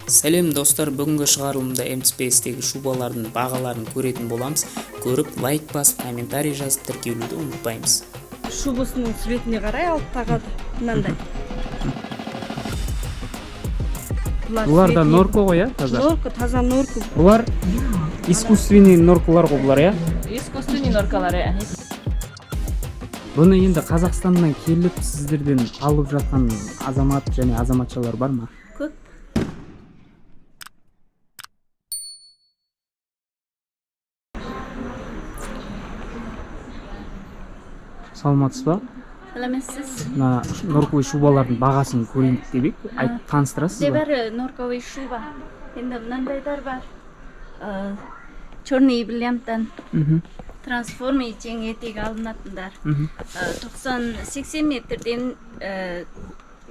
Сәлем, достар! Бүгінгі шығарылымда МТСтегі шубалардың бағаларын көретін боламыз. Көріп, лайк басып, комментарий жазып, тіркелуді ұмытпаймыз. Шубасының цветіне қарай алып тағады мынандай. Бұлар да норка ғой, иә, таза? Норка, таза норка. Бұлар искусственный норкалар ғой бұлар, иә? Искусственный норкалар, иә. Бұны енді Қазақстаннан келіп, сіздерден алып жатқан азамат және азаматшалар бар ма? Көп. Саламатсыз ба? Сәлеметсіз. Мына норковый шубалардың бағасын көрейік деп едік, айтып таныстырасыз Бізде ба? бәрі норковый шуба. Енді мынандайлар бар. Черный бриллианттан трансформер жең етек алынатындар. 90-80 метрден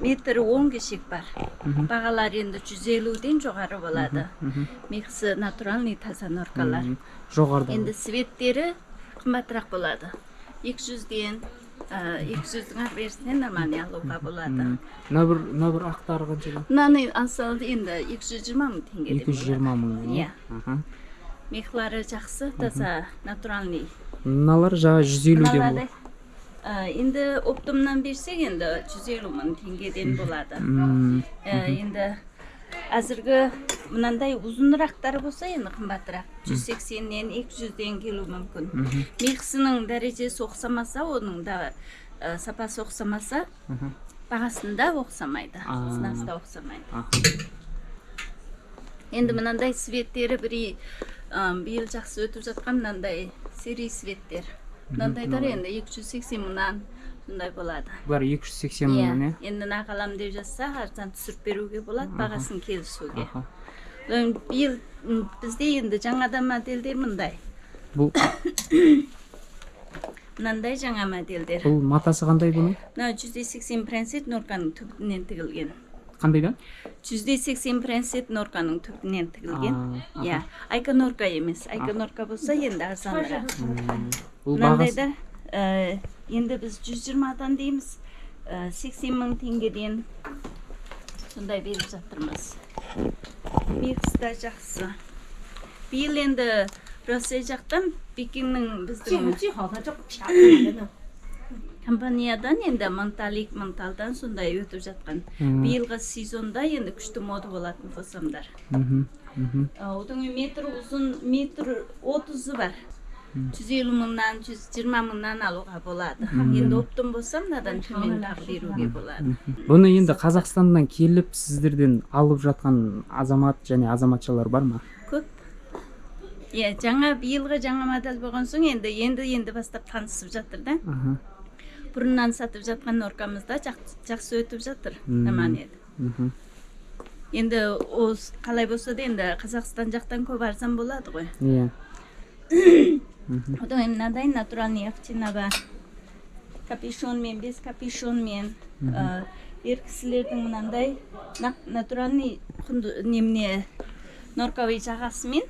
метр 10 кешек бар. Бағалар енді 150-ден жоғары болады. Мехсы натуральный, таза норкалар. Жоғарыда. Енді цветтері қымбатырақ болады. 200-ден, 200-дің ар берісінен нормальный алуға болады. Мына бір ақтары қаншадан? Мынаны алсаңыз, енді 220 мың теңгеден. 220 мың? Иә. Аха. Мехлары жақсы, таза, натуральный. Мыналар жаңа 150-ден Мыналарды болады. Енді оптомнан берсек, енді 150 мың теңгеден болады. Енді әзіргі мынандай ұзынырақтары болса, енді қымбатырақ. 180-нен, 200-ден келуі мүмкін. Мехсінің дәрежесі ұқсамаса, оның да сапасы ұқсамаса, бағасында ұқсамайды. Ценасы да ұқсамайды. Енді мынандай цветтері бір биыл жақсы өтіп жатқан мынандай серый цветтер. Мынандайлар енді 280 мыңнан сондай болады. Бұлар 280 мыңнан, иә? Енді нақ алам деп жатса, арзан түсіріп беруге болады, бағасын келісуге. Биыл бізде енді жаңадан модельдер мындай. Бұл Мынандай жаңа модельдер. Бұл матасы қандай бұның? Мына 80% норканың түбінен тігілген. Қандайдан? 80% норканың түбінен тігілген. А, Иә, айка норка емес. Айка норка болса, енді арзанырақ. Бұл бағасы Мынандайда енді біз 120-дан дейміз, 80 мың теңгеден сондай беріп жатырмыз. Микс та жақсы. Биыл енді Россия жақтан Пекиннің біздің компаниядан енді монталик монталдан сондай өтіп жатқан. Биылғы сезонда енді күшті мода болатын фосамдар. мхм мхм Одан кейін метр ұзын, метр отызы бар. 150 мыңнан, 120 мыңнан алуға болады. Енді оптом болса, мынадан төмен тағы беруге болады. Бұны енді Қазақстаннан келіп, сіздерден алып жатқан азамат және азаматшалар бар ма? Көп. Иә, жаңа, биылғы жаңа модель болған соң, енді бастап танысып жатыр да. Бұрыннан сатып жатқан норкамыз да жақсы өтіп жатыр. Нормально еді. Енді қалай болса да, енді Қазақстан жақтан көп арзан болады ғой. Иә. Одан кейін мынадай натуральный овчина бар. Капюшонмен, без капюшонмен. Ер кісілердің мынандай натуральный құнды немене норковый жағасымен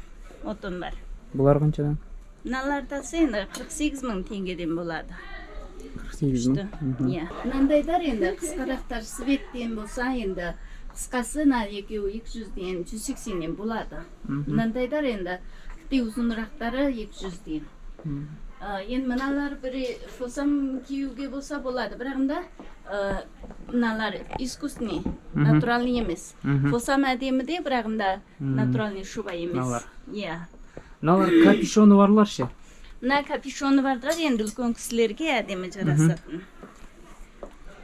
отон бар. Бұлар қаншадан? Мыналардасы енді 48 мың теңгеден болады. 48 мың. Күшті. Иә. Мынандайлар енді қысқарақтар цветтен болса, енді қысқасы мына екеуі 200-ден, 180-нен болады. Мынандайлар енді тіпті ұзынырақтары 200-ден. Енді мыналар бір фосам киюге болса болады, бірақ да мыналар искусственный, натуральный емес. Фосам әдемі де, бірақ да натуральный шуба емес. Мыналар. Иә. Мыналар капюшоны барлар ше? Мына капюшоны барлар енді үлкен кісілерге әдемі жарасатын.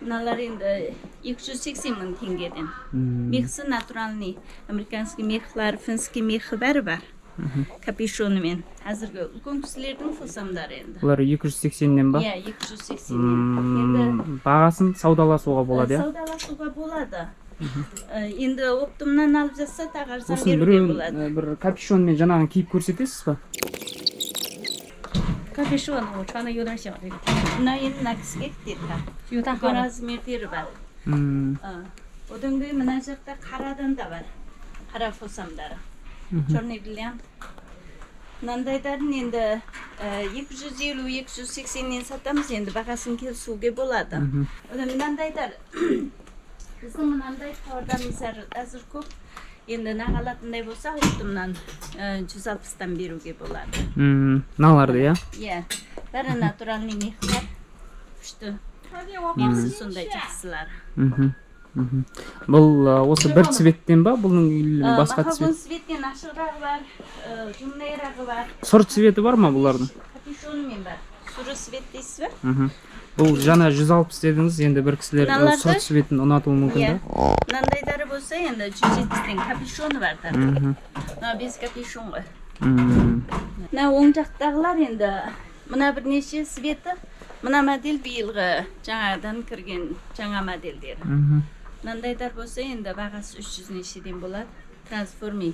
Мыналар енді 280 мың теңгеден. Мехсы натуральный, американский мехлар, финский мехі бәрі бар. Капюшонымен. Әзіргі үлкен кісілердің фосамдары енді. Бұлар 280-нен ба? Иә, 280-нен. Енді Бағасын саудаласуға болады, иә? Саудаласуға болады. Енді оптомнан алып жатса, тағы арзан Осының беруге біреуін болады. бір капюшонмен жаңағын киіп көрсетесіз ба? капюшон我穿的有点小，这个 Мына енді мына кісіге кетеді. 有大 Үлкен 号的。 размердері бар. Одан кейін мына жақта қарадан да бар. Қара фосамдары. Черный бриллиант. Мынандайларын енді 250-280-нен сатамыз, енді бағасын келісуге болады. Одан мынандайлар біздің мынандай товардарымыз әзір көп. Енді нақ алатындай болса, оптымнан 160-тан беруге болады. Мыналарды, иә? Иә, бәрі натуральный мехтар. Күшті. Мехсі сондай жақсылар. Мхм. Мхм. Бұл осы бір цветтен ба? Бұның или басқа Махагон цвет? цветтен ашығырағы бар, жұмнайрағы бар. Сұр цветі бар ма бұлардың? Капюшонымен бар. Сұры цвет дейсіз бе? Мхм. Бұл жаңа 160 дедіңіз, енді бір кісілер Мыналарды? сұр цветін ұнатуы мүмкін Иә. да? Мынандайдары болса, енді 170-тен капюшоны бар да. Мына без капюшон ғой. Мына оң жақтағылар енді мына бірнеше цветі, мына модель биылғы жаңадан кірген жаңа модельдері. Мынандайдар болса, енді бағасы 300 нешеден болады. Трансформи.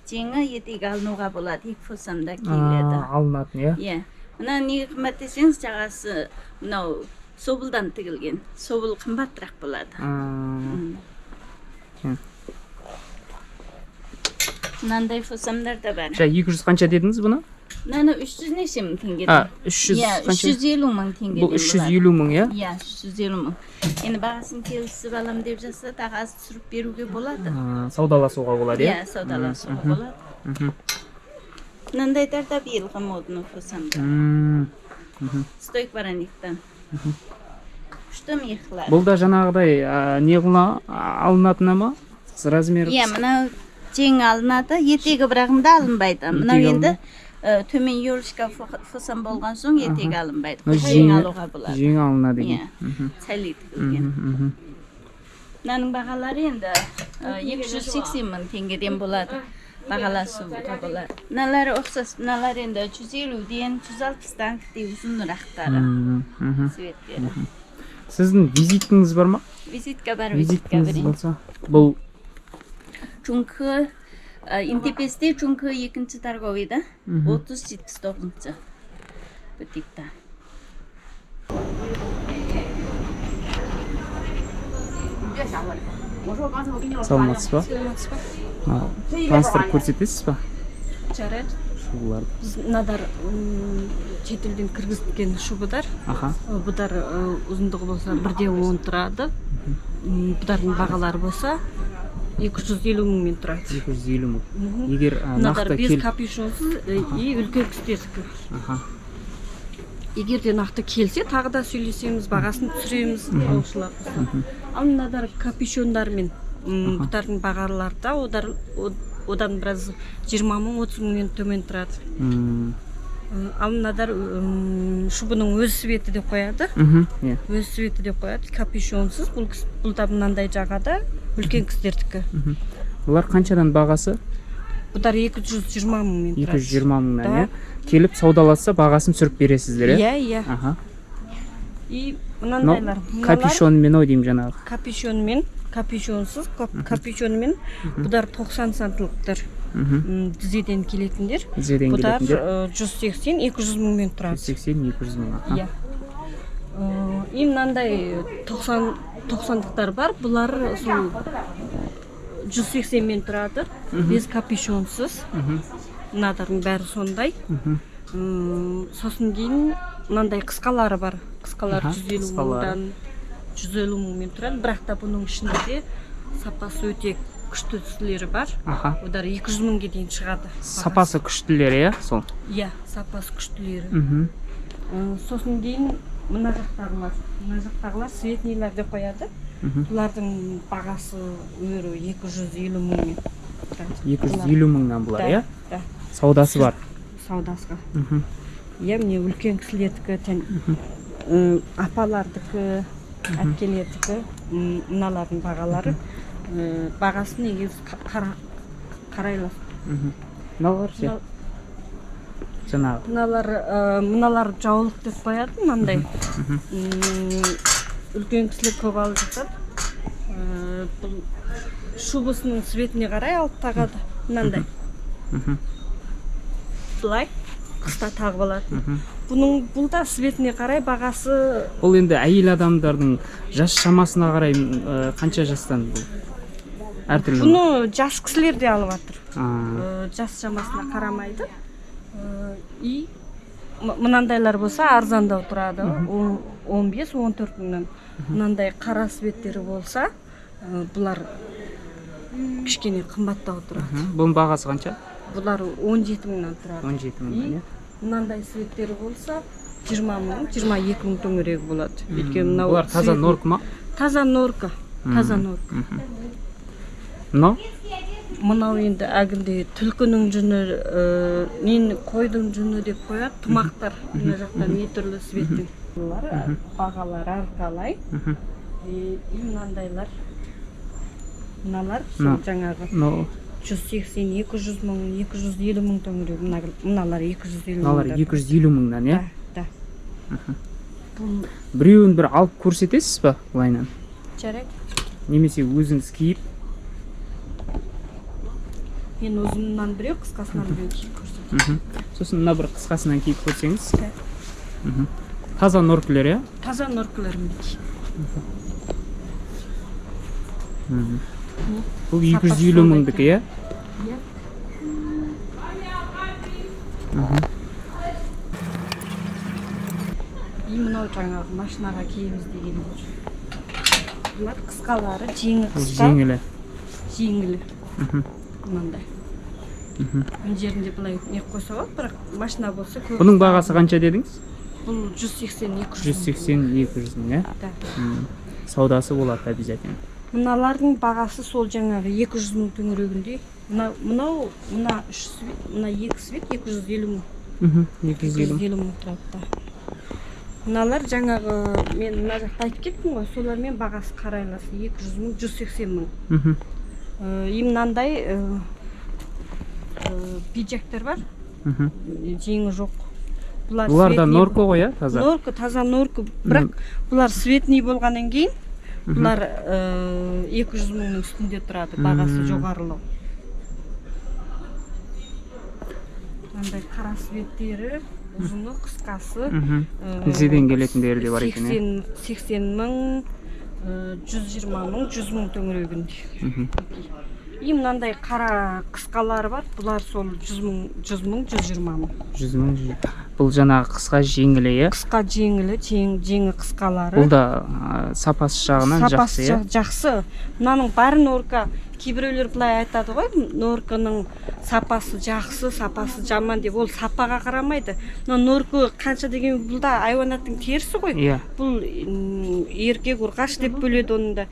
Жеңі, етегі алынуға болады, екі фосамда киіледі. Алынатын, иә? Иә. Мына не қымбат десеңіз, жағасы мынау собылдан тігілген. Собыл қымбатырақ болады. Мынандай фосамдар да бар. Жа 200 қанша дедіңіз бұны? Мынаны 300 неше мың теңгеден. А, 300 Иә, қанша? 350 мың теңгеден. Бұл 350 мың, иә? Иә, 350 мың. Енді бағасын келісіп алам деп жатса, тағы аз түсіріп беруге болады. Саудаласуға болады, иә? Иә, саудаласуға болады. Мынандайдар да биылғы модный фосамдар. Стойк ворониктан. Күшті мехлар. Бұл да жаңағыдай не қылына алынатыны ма? Размері Иә, мынау тең алынады, етегі бірағында алынбайды. Мынау Етегі енді төмен елочка фосан болған соң етегі алынбайды. Мынау Тең алуға болады. Жеңі алынады екен. Иә, сәлей тігілген. Мынаның бағалары енді 280 мың теңгеден болады. Бағаласуға болады. Мыналары ұқсас, мыналар енді 150-ден, 160-тан кітей ұзынырақтары цветтері. Сіздің визиткіңіз бар ма? Визитка бар, визитка Визиткіңіз берейін. болса. Бұл Чункі Интепесте Чункі екінші торговыйда 30-79 бутикта. Саламатсыз ба? Таныстырып көрсетесіз ба? Жарайды. Шубаларды. Біз мынадар шетелден кіргізген шубадар. Аха. Бұдар ұзындығы болса 1,10 тұрады. Бұдардың бағалары болса 250 мыңмен тұрады. 250 мың. Егер Мынадар нақты без кел капюшонсыз и үлкен кісілердікі. Аха. Егер де нақты келсе, тағы да сөйлесеміз, бағасын түсіреміз алушылар болса. Ал мынадар капюшондармен, бұдардың бағалары да одан біраз 20 мың, 30 мыңнан төмен тұрады. Ал мынадар шубының өз цветі деп қояды. Иә. Өз цветі деп қояды, капюшонсыз. Бұл бұл да мынандай жағада үлкен кісілердікі. Бұлар қаншадан бағасы? Бұдар 220 мыңмен тұрады. 220 мыңнан, Да. иә? Келіп саудаласса, бағасын түсіріп бересіздер, иә? Иә, иә. Аха. И Мынау мынандайлар. Мыналар капюшонмен ау деймін жаңағы. Капюшонмен, капюшонсыз, капюшонмен бұдар 90 сантылықтар. Тізеден келетіндер. Тізеден Бұдар келетіндер. 180, 200 мыңмен тұрады. 180, 200 мың. Аха. Иә. И мынандай 90-дықтар бар. Бұлар сол 180-мен тұрады. Без капюшонсыз. Мынадардың бәрі сондай. Сосын кейін мынандай қысқалары бар. Қысқалар 150 қысқалары. мыңдан, 150 мыңмен тұрады. Бірақ та бұның ішінде де сапасы өте күштілері бар. Аха. Олар 200 мыңға дейін шығады. Сапасы күштілері, иә, сол. Иә, сапасы күштілері. Сосын кейін мына жақтағылар, мына жақтағылар среднийлер деп қояды. Бұлардың бағасы өрі 250 мыңмен тұрады. 250 мыңнан бұлар, Да, иә? да. Саудасы бар. Саудасқа. Иә, міне үлкен кісілердікі, апалардікі, әпкелердікі, мыналардың бағалары. Бағасын негізі қарайлас. Мыналар ше? Жаңағы. Мыналар жаулық деп қояды мынандай. Үлкен кісілер көп алып жатады. Бұл шубасының цветіне қарай алып тағады. Мынандай. Былай қыста тағып алады. Бұның бұл да цветіне қарай бағасы. Бұл енді әйел адамдардың жас шамасына қарай, қанша жастан бұл? Әртүрлі ме? Бұны жас кісілер де алып жатыр. Жас шамасына қарамайды. И мынандайлар болса арзандау тұрады. 15-14 мыңнан. Мынандай қара цветтері болса, бұлар Кішкене қымбаттау тұрады. Бұның бағасы қанша? Бұлар 17 мыңнан тұрады. 17 мыңнан, иә. Мынандай цветтері болса 20 мың, 22 мың төңірегі болады. Өйткені мынау Бұлар таза норка ма? Таза норка, таза норка. Мынау? Мынау енді әлгіндей түлкінің жүні, нені, қойдың жүні деп қояды, тымақтар. Мына жақта не түрлі цветтің. Бұлар бағалары әрқалай. И мынандайлар. Мыналар сол Мына. жаңағы Мынау 180, 200 мың, 250 мың төңірегі. Мыналар 250 мыналар мыңдар. 250 мыңнан, иә? Да, да. Бұл Біреуін бір алып көрсетесіз ба былайынан? Жарайды. Немесе өзіңіз киіп. Мен ұзынынан біреу, қысқасынан біреу киіп көрсетемін. Сосын мына бір қысқасынан киіп көрсеңіз. Да. Таза норкілер, иә? Таза норкалар мінекей. Бұл Сапасы 250 сондай мыңдікі, иә? Иә. И мынау жаңағы машинаға киеміз дегендер. Бұлар қысқалары, жеңі Бұл қысқа, жеңілі. Жеңілі. Мынандай. Мына жерінде былай не қойса болады, бірақ машина болса көп. Бұның бағасы қанша дедіңіз? Бұл 180, 200. 180, 200 мың, иә? Да. Саудасы болады обязательно. Мыналардың бағасы сол жаңағы 200 мың төңірегінде. Мына мынау мына үш свет, мына екі свет 250 мың. 250 мың. 250 мың тұрады да. Мыналар жаңағы мен мына жақта айтып кеттім ғой, солармен бағасы қарайлас 200 мың, 180 мың. И мынандай пиджактар бар. Жеңі жоқ. Бұлар Бұлар да цветный. Норка ғой, иә, таза? Норка, таза норка, бірақ бұлар цветный болғаннан кейін бұлар 200 мыңның үстінде тұрады, бағасы жоғарылау. Мынандай қара цветтері, ұзыны, қысқасы. Тізеден келетіндері де бар екен, иә? 80 мың, 120 мың, 100 мың төңірегінде. И мынандай қара қысқалары бар, бұлар сол 100 мың, 100 мың, 120 мың. 100 мың. Бұл жаңағы қысқа жеңілі, иә? Қысқа жеңілі, жеңі қысқалары. Бұл да сапасы жағынан Сапасы жақсы, иә? жақсы. Мынаның бәрі норка. Кейбіреулер былай айтады ғой, норканың сапасы жақсы, сапасы жаман деп. Ол сапаға қарамайды. Мына норка қанша деген, бұл да айуанаттың терісі ғой. Иә. Бұл еркек, ұрғаш деп бөледі оны да.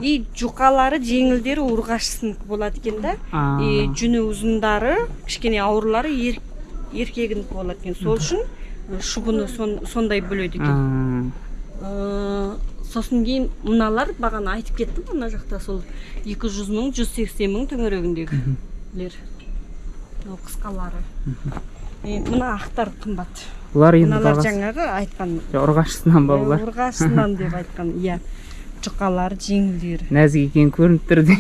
И жұқалары, жеңілдері ұрғашысынікі болады екен да. И жүні ұзындары, кішкене ауырлары еркегінікі болады екен. Сол үшін шұбыны сондай бөледі екен. Сосын кейін мыналар бағана айтып кеттім, мына жақта сол 200 мың, 180 мың төңірегіндегілер. Мынау қысқалары. Мына ақтар қымбат. Бұлар енді Мыналар бағасы жаңағы айтқан. Ұрғашысынан ба бұлар? Ұрғашысынан деп айтқан, иә. Жұқалары, жеңілдері. Нәзік екені көрініп тұр де.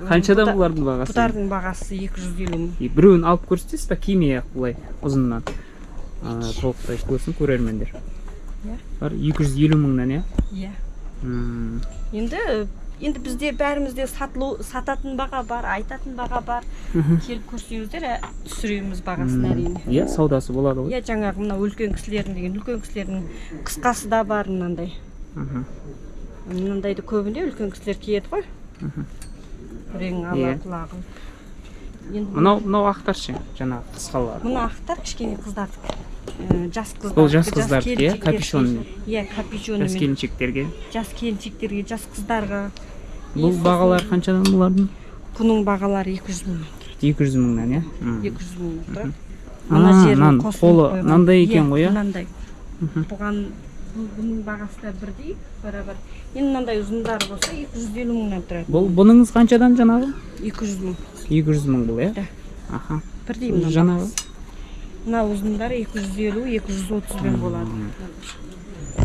Қаншадан бұлардың бағасы? Бұлардың бағасы 250 мың. И біреуін алып көрсетесіз ба, кимей ақ былай ұзыннан? Толықтай көрсін көрермендер. Иә. Бар 250 мыңнан, иә? Иә. Енді бізде бәрімізде сататын баға бар, айтатын баға бар. Келіп көрсеңіздер, түсіреміз бағасын әрине. Иә, саудасы болады ғой. Иә, жаңағы мына үлкен кісілердің деген, үлкен кісілердің қысқасы да бар мынандай. Мынандайды көбінде үлкен кісілер киеді ғой. Рең ала құлағы. Енді Мынау ақтар ше, жаңағы қысқалары. Мына ақтар кішкене қыздардікі. Жас қыздардікі. Бұл жас қыздардікі, иә, келіншектердікі. капюшонымен. Иә, капюшонымен. Жас келіншектерге. Жас келіншектерге, жас қыздарға. Бұл бағалары қаншадан бұлардың? Бұның бағалары 200 мыңнан тұрады. 200 мыңнан, иә? 200 мыңнан тұрады. Мына Мына жерін мынаның қосылып қолы қойған. мынандай екен Иә, ғой, иә? Мынандай. Бұған бұның бағасы да бірдей, барабар. Енді мынандай ұзындары болса 250 мыңнан тұрады. Бұл бұныңыз қаншадан жаңағы? 200 мың. 200 мың бұл, иә? Да. Аха. Бірдей мына. Жаңағы? Мына ұзындары 250, 230-бен болады.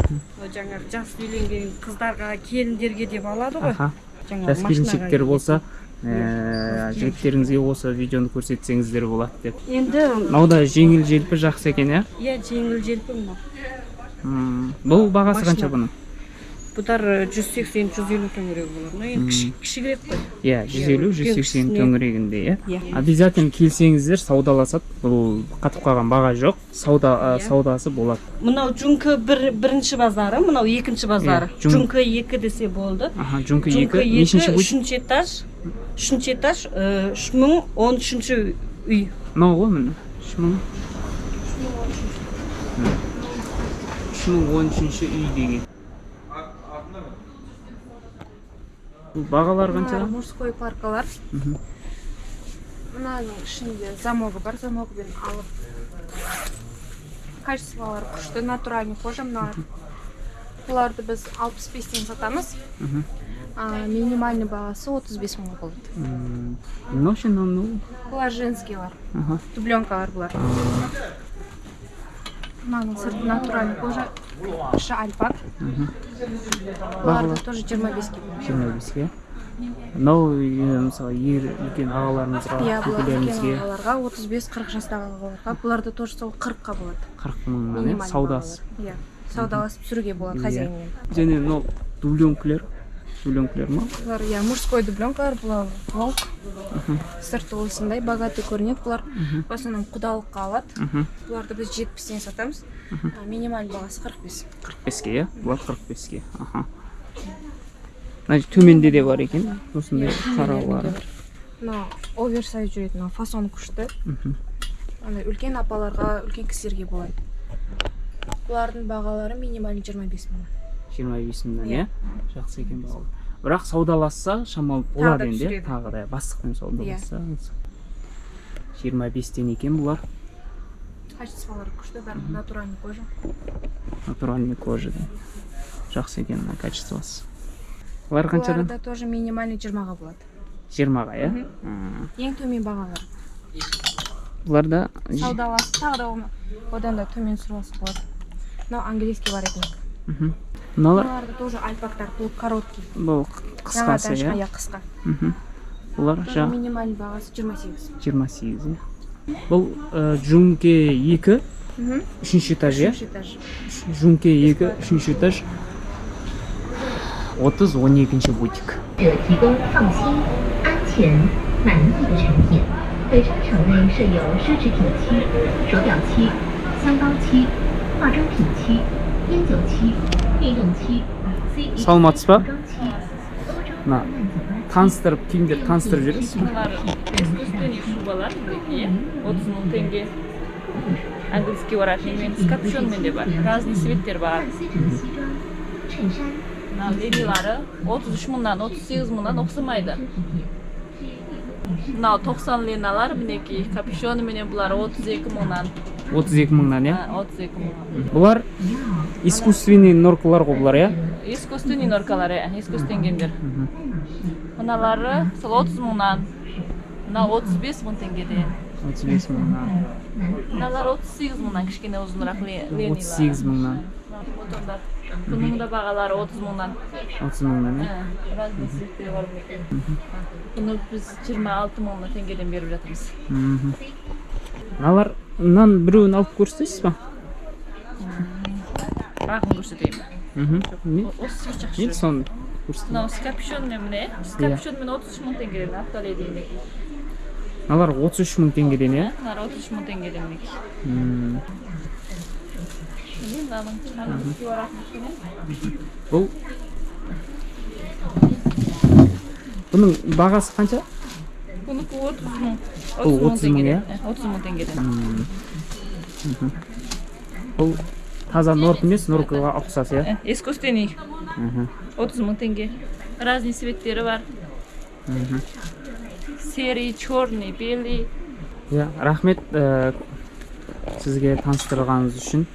Мынау жаңағы жас үйленген қыздарға, келіндерге деп алады ғой. Аха. Жаңағы Жас машинаға келіншектер киетін. болса, жігіттеріңізге осы видеоны көрсетсеңіздер болады деп. Енді Мынау да жеңіл желпі жақсы екен, иә? Иә, жеңіл желпі мынау. Бұл бағасы Машина. қанша бұның? Бұдар 180-150 төңірегі болады. Ну, енді кішігірек қой. Иә, 150, 180 Үлкен. төңірегінде, иә. Иә. Обязательно келсеңіздер, саудаласады. Бұл қатып қалған баға жоқ, сауда саудасы болады. Мынау Жүңкі бір, бірінші базары, мынау екінші базары. Иә, Жүңкі 2 десе болды. Аха, Жүңкі Жүңкі 2, нешінші 2, путь? үшінші этаж. Үшінші этаж, 3013 үй. Мынау ғой, міне, 3013-үй деген. Бұл бағалар қанша? Мыналар мужской паркалар. Мынаның ішінде замогы бар, замогымен алып. Качестволары күшті, натуральный кожа мыналар. Бұларды біз 65-тен сатамыз. А, минимальный бағасы 35 мыңға болады. Мынау ше, мынау? Бұлар женскийлар, дубленкалар бұлар. Мынаның сырты натуральный кожа, іші альпак. Бұларды тоже 25-ке береміз. 25-ке. Мынау мысалы, ер үлкен ағаларымызға, Иә, бұлар үлкен көкелерімізге ағаларға, 35-40 жастағы ағаларға. Бұларды тоже сол 40-қа болады. 40 мыңнан, иә, Минимальный саудасы. бағалар. Иә, саудаласып түсіруге болады хозяинмен. Және мынау дубленкілер ма? Бұлар, иә, мужской дубленкалар, бұлар волк. Сырты осындай богатый көрінеді бұлар. В основном құдалыққа алады. Бұларды біз 70-тен сатамыз. А, минимальный бағасы 45. 45-ке, иә, бұлар 45-ке. Аха, мына төменде де бар екен осындай қаралары. Мынау оверсайз жүретін, мынау фасон күшті. Андай үлкен апаларға, үлкен кісілерге болады. Бұлардың бағалары минимальный 25 мың. 25 мыңнан, Иә. иә, жақсы екен бағалар, бірақ саудаласса шамалы болады да енді, иә, түсіреді. Тағы да бастықпен саудаласса. 25-тен екен бұлар. Качестволары күшті, бәрі натуральный кожа. Натуральный кожа, жақсы екен мына качествосы. Бұлар қаншадан? Бұлар да тоже минимальный 20-ға болады. 20-ға, иә. Ең төмен бағалар. Бұлар да Саудаласып тағы да одан да төмен сұраса болады. Мынау английский воротник. Мыналар? Мыналар да тоже альпактар, бұл короткий. Бұл қысқасы, Жаңадан иә? шыққан, иә, қысқа. Бұлар Тоже минимальный бағасы 28. 28, иә. Бұл Жүңке 2, үшінші этаж, иә? Үшінші этаж. Жүңке 2, үшінші этаж, 3012 бутик. 者提供放心、安全、满意的产品。本商场内设有奢侈品区、手表区、箱包区、化妆品区、烟酒区、运动区、C Саламатсыз ба? 服装区、欧洲 Мына 浪漫酒吧区。 таныстырып, киімдерді таныстырып жібересіз бе? Мыналар искусственный шубалар, мінекей, 30 000 теңге. Английский воротникмен, с капюшонмен де бар, разный цветтер бар. 丝绸西装、衬衫、 Мына ленилары 33 мыңнан, 38 мыңнан ұқсамайды. Мынау 90 леналар, мінекей, капюшоныменен, бұлар 32 мыңнан. 32 мыңнан, иә? 32 мыңнан. Бұлар искусственный норкалар ғой бұлар, иә? Искусственный норкалар, иә, искусственгендер. Мыналары сол 30 мыңнан, мынау 35 000 теңгеден. 35 мыңнан. Мыналар 38 мыңнан, кішкене ұзынырақ ленилар. 38 мыңнан. Мотондар, бұның да бағалары 30 мыңнан. 30 мыңнан, иә? Разный цветтері бар, мінекей. Бұны біз 26 000 теңгеден беріп жатырмыз. Мыналар, мынаның біреуін алып көрсетесіз ба? Ағын көрсетейін ба? Не? Осы цвет жақсы Не, жүреді. соны көрсетейін. Мынау с капюшонмен, міне, с капюшонмен 33 000 теңгеден, аттале мінекей. Мыналар 33 мың теңгеден, иә? Мыналар 33 000 теңгеден, мінекей. Міне, мынаның английский воротникпенен. Бұл, бұның бағасы қанша? Бұнікі 30 000. Бұл 30 мың, иә? 30 000 теңгеден. Бұл таза норка емес, норкаға ұқсас, иә? Искусственный. 30 000 теңге. Разный цветтері бар. Серый, черный, белый. Иә, рахмет сізге таныстырғаныңыз үшін.